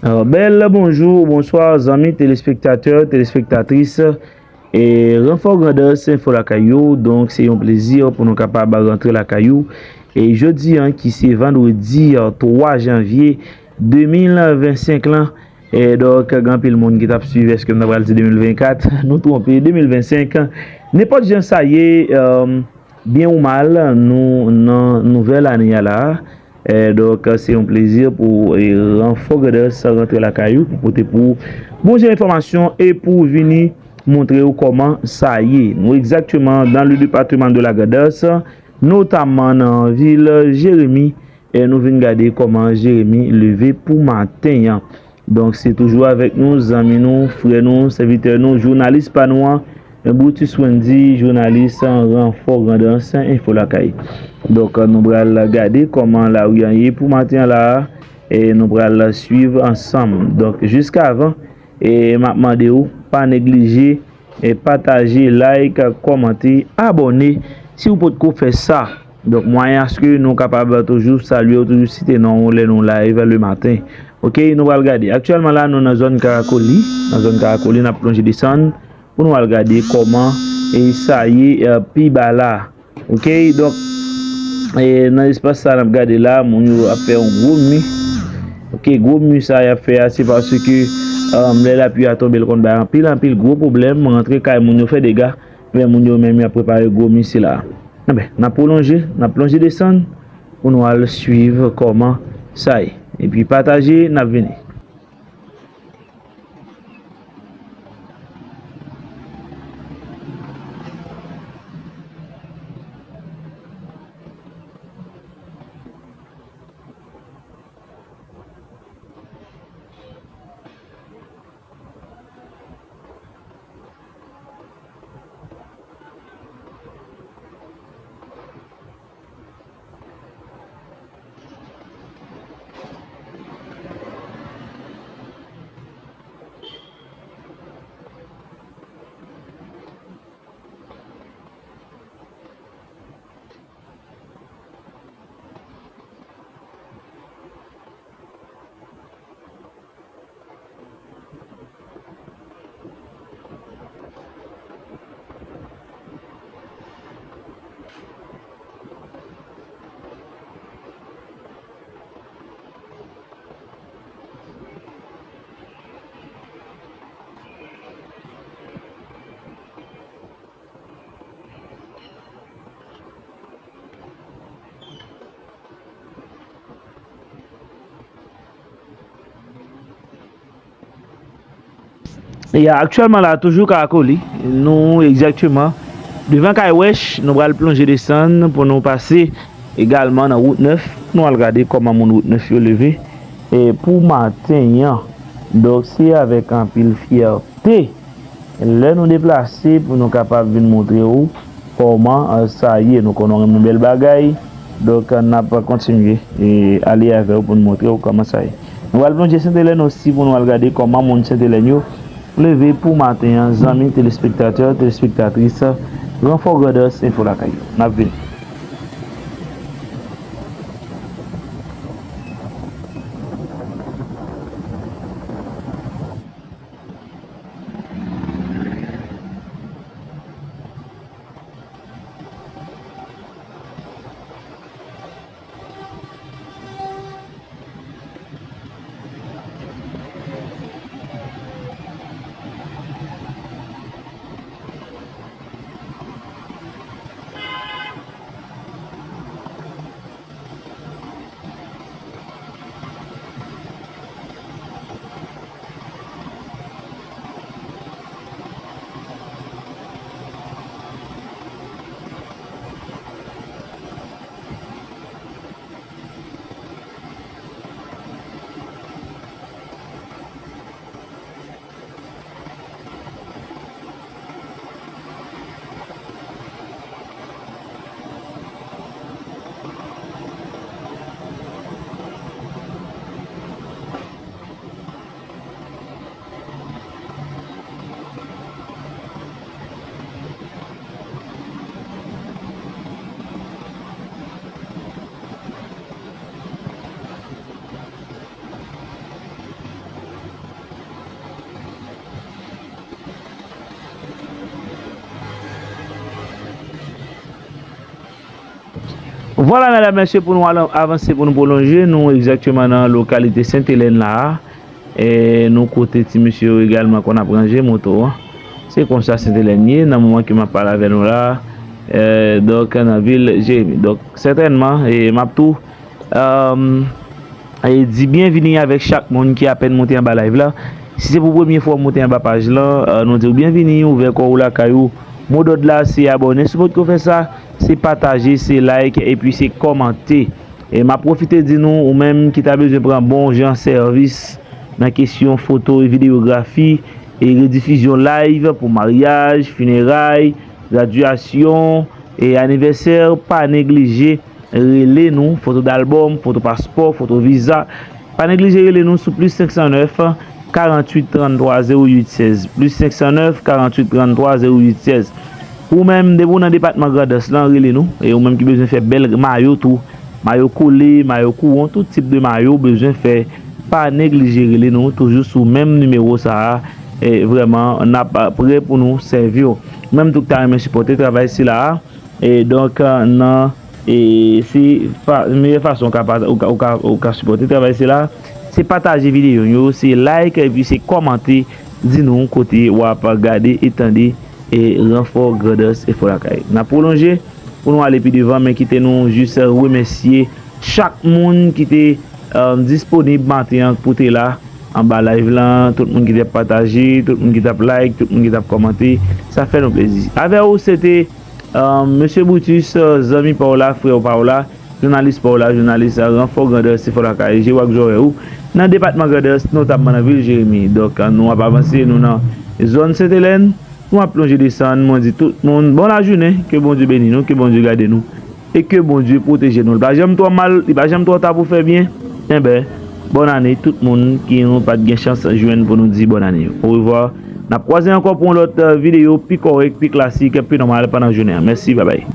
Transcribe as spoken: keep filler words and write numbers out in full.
Bèl bonjou, bonswa, zanmi telespektatè, telespektatris, e Ranfò Grandans Enfo Lakay ou. Donk, se yon plezi pou nou kapab rantre lakay ou. E jodi a, ki se vandredi, twa janvye de mil vennsenk lan, e donk, gen anpil moun ki t ap swiv, èske m ta pral di de mil vennkat? Nou twonpe, de mil vennsenk. Nenpòt jan sa ye, byen ou mal, nou nan nouvèl ane a la. E donk, se yon plezi pou, e, Ranfò Grandans rantre lakay ou pou pote pou ou bon jan enfòmasyon e pou vini montre ou kòman sa ye. Nou egzakteman dans le département de la Grandans, notamman nan vil Jeremi, e nou vin gade kòman Jeremi leve pou maten an. Donk, se toujou avèk nou, zanmi nou, frè nou, sèvitè nou, jounalis pa nou an, Brutus Wendy, jounalis Ranfò Grandans Enfo Lakay. Donk, nou pral gade kòman lari an ye pou maten an la a, e nou pral swiv ansanm. Donk, jiskavan, e m ap mande w, pa neglije, e pataje, like, kòmante, abòne, si w potko fè sa. Donk, mwayen aske nou kapab toujou salye w, toujou site non w lè nou live le maten. Oke, nou pral gade. Aktyèlman la, nou nan zòn Karakoli. Nan zòn Karakoli, n ap plonje desann pou nou al gade kòman e sa ye, e, pi ba la. Oke, donk, e, nan espas sa n ap gade la, moun yo ap fè yon gwo mi. Oke, gwo mi sa y ap fè a, se paske, e, lè lapli a tonbe, l konn bay anpil, anpil gwo pwoblèm, rantre kay moun yo fè dega, men moun yo menm y ap prepare gwo mi sila. Enben, n ap pwolonje, n ap plonje desann pou nou al swiv kòman sa ye. Epi pataje, n ap vini. E aktyèlman la, toujou Karakoli, nou egzakteman devan kay Wèch, nou pral plonje desann pou nou pase egalman nan wout nèf, pou nou al gade kòman moun wout nèf yo leve, e pou maten an. Donk, se avèk anpil fyète lè nou deplase pou nou kapab vin montre w kòman, e, sa ye. Nou konnen w renmen bèl bagay, donk, e, n ap kontinye, e, ale avè w pou n montre w kòman sa ye. Nou pral plonje Sentelèn osi pou nou al gade kòman moun Sentelèn yo leve pou maten an, zanmi telespektatè, telespektatris Ranfò Grandans Enfo Lakay yo. N ap vini. Vwala, medam, mesye, pou nou al avanse, pou nou pwolonje, nou egzakteman nan lokalite Sent Elèn la a. E nou kote ti mesye yo egalman konn ap ranje moto an. Se konsa Sent Elèn ye, nan moman ke m ap pale avè nou la, e, donk, nan vil Jeremi. Donk, sètènman, e, m ap tou, e, e, di byenvini avèk chak moun ki apèn monte anba live la. Si se pou premye fwa w monte anba paj lan, e, nou di w byenvini, ouvè kò w lakay ou. Modòd la, se abòne. Si w potko fè sa, se pataje, se like, epi se kòmante. E m ap pwofite di nou, ou menm ki ta bezwen pran bon jan sèvis nan kesyon foto e videyografi, e redifizyon live pou maryaj, fineray, gradyasyon e anivèsè, pa neglije rele nou, foto dalbòm, foto paspò, foto viza. Pa neglije rele nou sou plis senk san nèf, karant uit, trann twa, zewo uit, sèz, plis senk san nèf, karant uit, trann twa, zewo uit, sèz. Ou menm, depi w nan depatman Grandans lan, rele nou. E ou menm ki bezwen fè bèl mayo tou, mayo kole, mayo kouwon, tout tip de mayo w bezwen fè, pa neglije rele nou, toujou sou menm nimewo sa a. E vrèman, n ap prè pou nou sèvi w. Ou menm tou ki ta renmen sipòte travay sila a, e donk, nan, e se pa, meyè fason ou ka pa, ou ka, ou ka, ou ka sipòte travay sila a, se pataje videyo yo, se like, epi se kòmante, di nou kote w ap gade e tande, e Ranfò Grandans Enfo Lakay. N ap pwolonje pou nou ale pi devan, men kite nou jis remèsye chak moun ki te, e, disponib maten an pou te la anba live lan, tout moun ki t ap pataje, tout moun ki t ap like, tout moun ki t ap kòmante. Sa fè nou plezi. Avè w, se te, e, Mesye Brutus, e, zanmi pa w la, frè pa w la, jounalis pa w la, jounalis, e, Ranfò Grandans Enfo Lakay, Jewak Jòrè ou, nan depatman Grandans, notabman nan vil Jeremi. Donk, e, nou ap avanse, nou nan zòn Sent Elèn, nou ap plonje desann, mwen di tout moun, bon lajounen, ke Bondye beni nou, ke Bondye gade nou, e ke Bondye pwoteje nou. Li pa janm twò mal, li pa janm twò ta pou fè byen. Enben, bòn ane tout moun ki nou pa t gen chans jwenn pou nou di bòn ane. Orevwa. N ap kwaze ankò pou yon lòt, e, videyo pi kòrèk, pi klasik, pi nòmal pandan jounen an. Mèsi, babay.